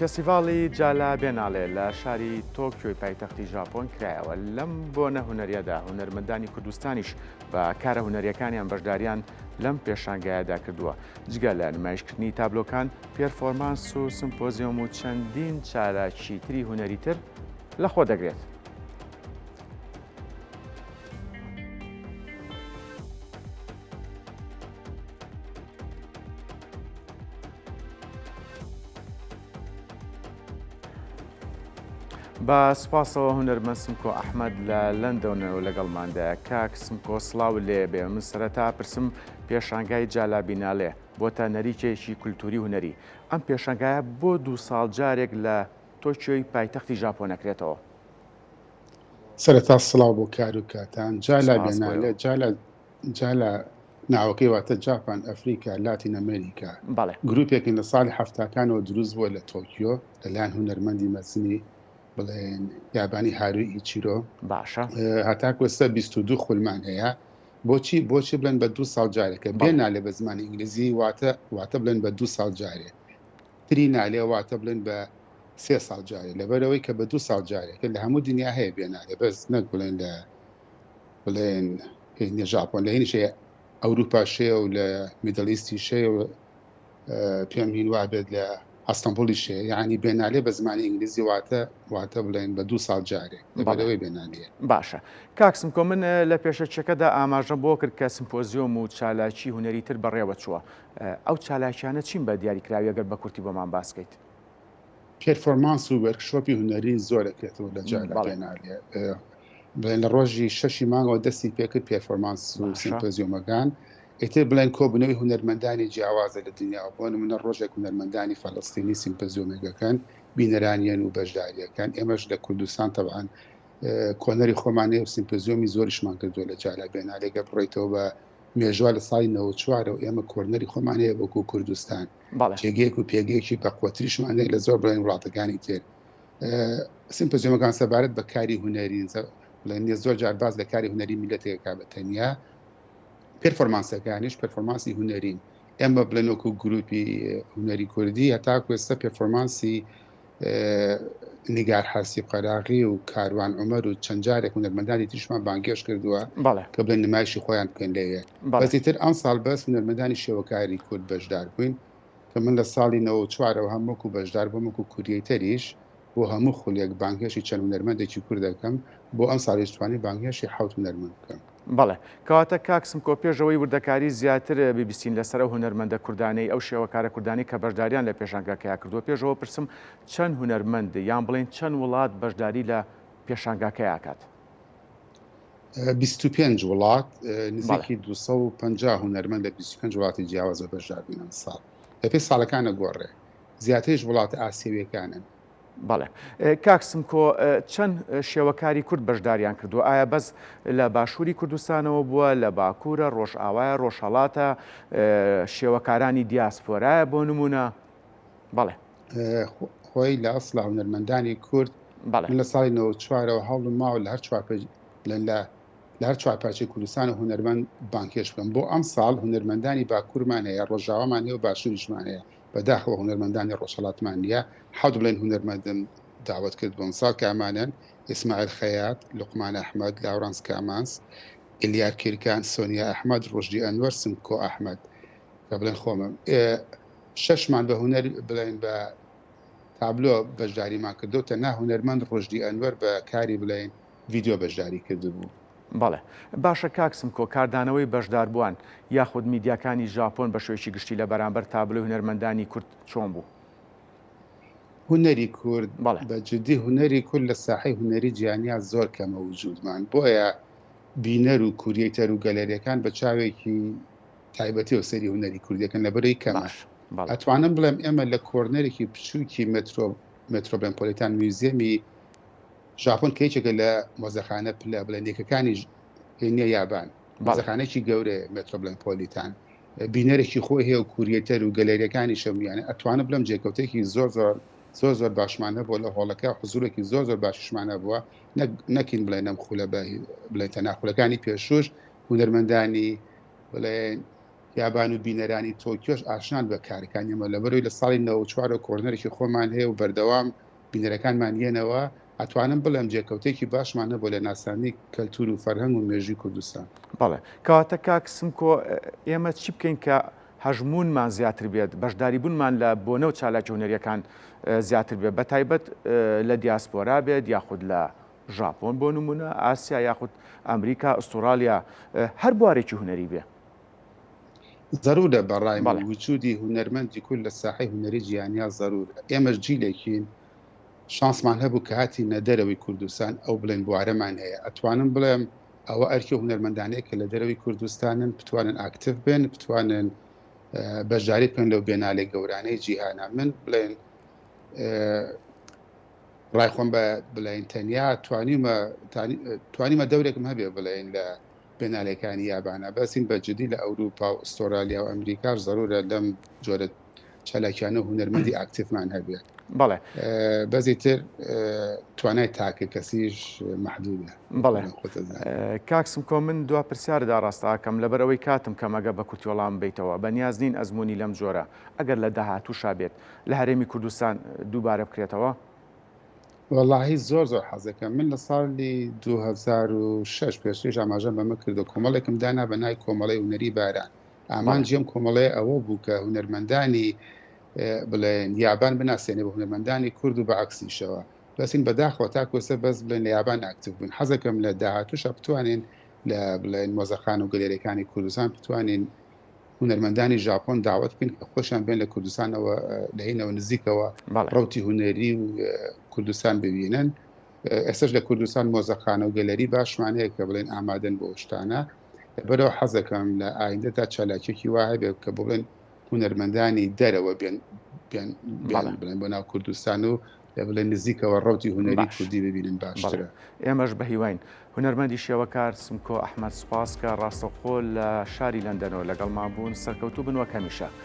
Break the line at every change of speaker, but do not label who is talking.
فێستیڤاڵی جالا بێناڵێ لە شاری تۆکیۆی پایتەختی ژاپۆن کرایەوە. لەم بۆنە هونەریەدا هونەرمەندانی کوردستانیش بە کارە هونەریەکانیان بەشداریان لەم پێشانگایەدا کردووە. جگە لە نمایشکردنی تابلۆکان، پێرفۆرمانس و سمپۆزیۆم و چەندین چالاکی تری هونەری تر لەخۆ دەگرێت. بە سوپاسەوە هونەرمەند سمکۆ ئەحمەد لە لەندەنەوە لەگەڵماندایە. کاک سمکۆ سڵاو لێ بێ من سەرەتا پرسم پێشانگای جالابینالێ بۆتە نەریتێکی کولتوری هونەری ئەم پێشانگایە بۆ دوو ساڵ جارێک لە تۆکیۆی پایتەختی ژاپۆن ئەکرێتەوە؟
سەرەتا سڵاو بۆ کار و کاتان. جالا
سپاس بۆ
بێنالێ
ئێوە.
جالا جالا ناوەکەی واتە جاپان، ئەفریکا، لاتین ئەمەریکا.
بەڵێ.
گروپێکن لە ساڵی حەفتاکانەوە دروست بووە لە تۆکیۆ لەلایەن هونەرمەندی مەزنی بڵێن یابانی هاروی ئیچیرۆ.
باشە.
هەتاکو ئێستا 22 خولمان هەیە. بۆچی بۆچی بڵێن بە دوو ساڵ جارێکە؟
بەڵێ.
بێنالێ بە زمانی ئینگلیزی واتە واتە بڵێن بە دوو ساڵ جارێ. ترینالێ واتە بڵێن بە سێ ساڵ جارێ. لەبەرئەوەی کە بە دوو ساڵ جارێکە لە هەموو دنیا هەیە بێنالێ بەس نەک بڵێن لە بڵێن هینە ژاپۆن لە هینیش هەیە ئەوروپاش هەیە و لە میدڵ ئیستیش هەیە و پێم هین وابێت لە ئەستەمبوڵیش هەیە یعنی بێنالێ بە زمانی ئینگلیزی واتە واتە بڵێن بە دوو ساڵ جارێ
بەڵێ
لەبەرئەوەی بێنالێ.
باشە کاک سمکۆ من لە پێشەکیەکەدا ئاماژەم بۆ کرد کە سمپۆزیۆم و چالاکی هونەری تر بەڕێوە چووە ئەو چالاکیانە چین بە دیاریکراوی ئەگەر بە کورتی بۆمان باس کەیت؟
پێرفۆرمانس و وێرکشۆپی هونەری زۆر ئەکرێتەوە لە جالا
بەڵێ.
بێنالێ بڵێن لە ڕۆژی شەشی مانگەوە دەستی پێکرد پێرفۆرمانس و
باشە.
سیمپۆزیۆمەکان ئیتر بڵێن کۆبوونەوەی هونەرمەندانی جیاوازە لە دنیاوە بۆ نمونە ڕۆژێک هونەرمەندانی فەلەستینی سیمپۆزیۆمێک ئەکەن بینەرانیەن و بەشداریەکەن ئێمەش لە کوردستان تەبعەن کۆنەری خۆمان هەیە و سیمپۆزیۆمی زۆریشمان کردووە لە جالا بێنالێ گەر بڕۆیتەوە بە مێژوە لە ساڵی 94 و ئێمە کۆرنەری خۆمان هەیە وەکو کوردستان
بەڵێ.
جێگەیەک و پێگەیەکی بەقوەتریشمان هەیە لە زۆر بڵێن وڵاتەکانی تر سیمپۆزیۆمەکان سەبارەت بە کاری هونەری بڵێن نیە زۆر جار باس لە کاری هونەری میلەتێکا بە تەنیا پێرفۆرمانسەکانیش پێرفۆرمانسی هونەرین ئێمە بڵێن وەکو گروپی هونەری کوردی هەتاکو ئێستا پێرفۆرمانسی نیگار حەسیب قەراغی و کاروان عومەر و چەند جارێک هونەرمەندانی تریشمان بانگێشت کردووە کە بڵێن نمایشی خۆیان بکەن لەوێ بەس ئیتر ئەمساڵ بەس هونەرمەندانی شێوەکاری کورد بەشدار بووین کە من لە ساڵی 94ەوە هەم وەکو بەشدار بووم وەکو کوریەیتەریش بۆ هەموو خولێک بانگهێشتی چەند هونەرمەندێکی کورد دەکەم بۆ ئەمساڵیش توانیم بانگهێشتی حەوت هونەرمەند بکەم.
بەڵێ. کەواتە کاک سمکۆ پێش ئەوەی وردەکاری زیاتر ببیستین لەسەر ئەو هونەرمەندە کوردانەی، ئەو شێوەکارە کوردانەی کە بەشداریان لە پێشانگاکەیا کردووە، پێش ئەوە پرسم چەند هونەرمەند یان بڵێین چەند وڵات بەشداری لە پێشانگاکەیا ئەکات؟
25 وڵات، نزیکی 250 هونەرمەند لە 25 وڵاتی جیاوازەوە بەشدار بوون ئەمساڵ. بەپێی ساڵەکان ئەگۆڕێ. زیاتریش وڵاتە ئاسیەویەکانن.
بەڵێ کاک سمکۆ چەند شێوەکاری کورد بەشداریان کردووە ئایا بەس لە باشووری کوردستانەوە بووە لە باکوورە ڕۆژئاوایە ڕۆژهەڵاتە شێوەکارانی دیاسپۆرایە بۆ نمونە بەڵێ.
خۆی لە ئەسڵا هونەرمەندانی کورد
بەڵێ.
من لە ساڵی 94ەوە هەوڵم ماوە لە هەر چوار لە لە هەر چوار پارچەی کوردستان هونەرمەند بانگهێشت بکەم بۆ ئەمساڵ هونەرمەندانی باکوورمان هەیە ڕۆژاوامان هەیە و باشووریشمان هەیە بەداخەوە هونەرمەندانی ڕۆژهەڵاتمان نییە، حەوت بڵێن هونەرمەندم داوەت کرد بۆ ئەمساڵ کە ئەمانەن، ئیسماعیل خەیات، لوقمان ئەحمەد، لاورانس کامانس، ئیلیار کیرکان، سۆنیا ئەحمەد، ڕوشدی ئەنوەر، سمکۆ ئەحمەد کە بڵێن خۆمم. شەشمان بە هونەر بڵێن بە تابلۆ بەشداریمان کردو تەنها هونەرمەند ڕوشدی ئەنوەر بە کاری بڵێن ڤیدیۆ بەشداری کردبوو.
بەڵێ. باشە کاک سمکۆ، کاردانەوەی بەشداربووان یاخود میدیاکانی ژاپۆن بە شێوەیەکی گشتی لە بەرامبەر تابلۆی هونەرمەندانی کورد چۆن بوو؟
هونەری کورد،
بەڵێ.
بە جدی هونەری کورد لە ساحەی هونەری جیهانیا زۆر کەمە وجودمان، بۆیە بینەر و کوریەیتەر و گەلەریەکان بە چاوێکی تایبەتیەوە سەیری هونەری کوردی ئەکەن لەبەرئەوەی کەمە.
باش. بەڵێ.
ئەتوانم بڵێم ئێمە لە کۆرنەرێکی بچووکی مێترۆ مێترۆبێنپۆلیتان میوزیەمی ژاپۆن کە یەکێکە لە مۆزەخانە پلە بڵێندێکەکانی نیە یابان مۆزەخانێکی گەورەیە مێترۆبلێنپۆلیتان بینەرێکی خۆی هەیە و کوریەتەر و گەلەریەکانی شەمیانە ئەتوانم بڵێم جێکەوتێکی زۆر زۆر زۆر زۆر باشمان هەبووە لە هۆڵەکە حزورێکی زۆر زۆر باشیشمان هەبووە نەکین بڵێن ئەم خولە بە بڵێن تەنها خولەکانی پێشوش هونەرمەندانی بڵێن. یابان و بینەرانی تۆکیۆش ئاشنان بە کارەکانی ئێمە لەبەرەوەی لە ساڵی 94 ەوە کۆرنەرێکی خۆمان هەیە و بەردەوام بینەرەکانمان یەنەوە ئەتوانم بڵێم جێکەوتێکی باشمان هەبووە لە ناساندنی کەلتور و فەرهەنگ و مێژووی کوردستان.
بەڵێ. کەواتە کاک سمکۆ ئێمە چی بکەین کە هەژموونمان زیاتر بێت، بەشداریبوونمان لە بۆنە و چالاکی هونەرییەکان زیاتر بێت، بەتایبەت لە دیاسپۆرا بێت یاخود لە ژاپۆن بۆ نموونە، ئاسیا یاخود ئەمریکا، ئوستوڕالیا، هەر بوارێکی هونەری بێ؟
زەرورە بە ڕای من وجودی هونەرمەندی کورد لە ساحەی هونەری جیهانیا زەرورە. ئێمەش جیلێکین شانسمان هەبوو کە هاتینە دەرەوەی کوردستان ئەو بڵێن بوارەمان هەیە. ئەتوانم بڵێم ئەوە ئەرکی هونەرمەندانەیە کە لە دەرەوەی کوردستانن بتوانن ئاکتیڤ بن، بتوانن بەشداری بکەن لەو بێنالێ گەورانەی جیهانە. من بڵێن ڕای خۆم بە بڵێن تەنیا توانیمە توانیمە دەورێکم هەبێ بڵێن لە بێنالێکانی یابانە بەسین بە جدی لە ئەوروپا و ئوستۆرالیا و ئەمریکاش زەرورە لەم جۆرە چالاکیانە و هونەرمەندی ئاکتیڤمان هەبێ.
بەڵێ.
بەس ئیتر توانای تاکە کەسیش مەحدودە.
بەڵێ. کاک سمکۆ من دوا پرسیارت ئاڕاستە ئەکەم لەبەر ئەوەی کاتم کەمە گەر بە کورتی وەڵامم بەیتەوە بە نیاز نین ئەزموونی لەم جۆرە ئەگەر لە داهاتووشا بێت لە هەرێمی کوردستان دووبارە بکرێتەوە؟
وەڵاهی زۆر زۆر حەزەکەم من لە ساڵی 2006 پێشتریش ئاماژەم بەمە کردو کۆمەڵێکم دانا بە ناوی کۆمەڵەی هونەری باران ئامانجی ئەم کۆمەڵەیە ئەوە بوو کە هونەرمەندانی بڵێن یابان بناسێنێ بە هونەرمەندانی کورد و بە عەکسیشەوە بەسین بەداخەوە تاکو ئێستا بەس بڵێن لە یابان ئاکتیڤ بووین حەزەکەم لە داهاتووشا بتوانین لە بڵێن مۆزەخانە و گەلێریەکانی کوردستان بتوانین هونەرمەندانی ژاپۆن داوەت بکەین کە خۆشیان بێن لە کوردستانەوە لە هینەوە نزیکەوە ڕوتی هونەری و کوردستان ببینن ئێستش لە کوردستان مۆزەخانە و گەلەری باشمان هەیە کە بڵێن ئامادەن بۆ شتانە لەبەرەوە حەزەکەم لە ئایندەدا چالاکیەکی وا هەبێت کە بڵێن هونەرمەندانی دەرەوە بێن بێن بڵێن بۆ ناو کوردستان و لە بڵێن نزیکەوە ڕوتی هونەری کوردی ببینن باشترە.
ئێمەش بە هیواین. هونەرمەندی شێوەکار سمکۆ ئەحمەد سوپاس کە ڕاستەوخۆ لە شاری لەندەنەوە لەگەڵمان بوون، سەرکەوتوو بن وەک هەمیشە.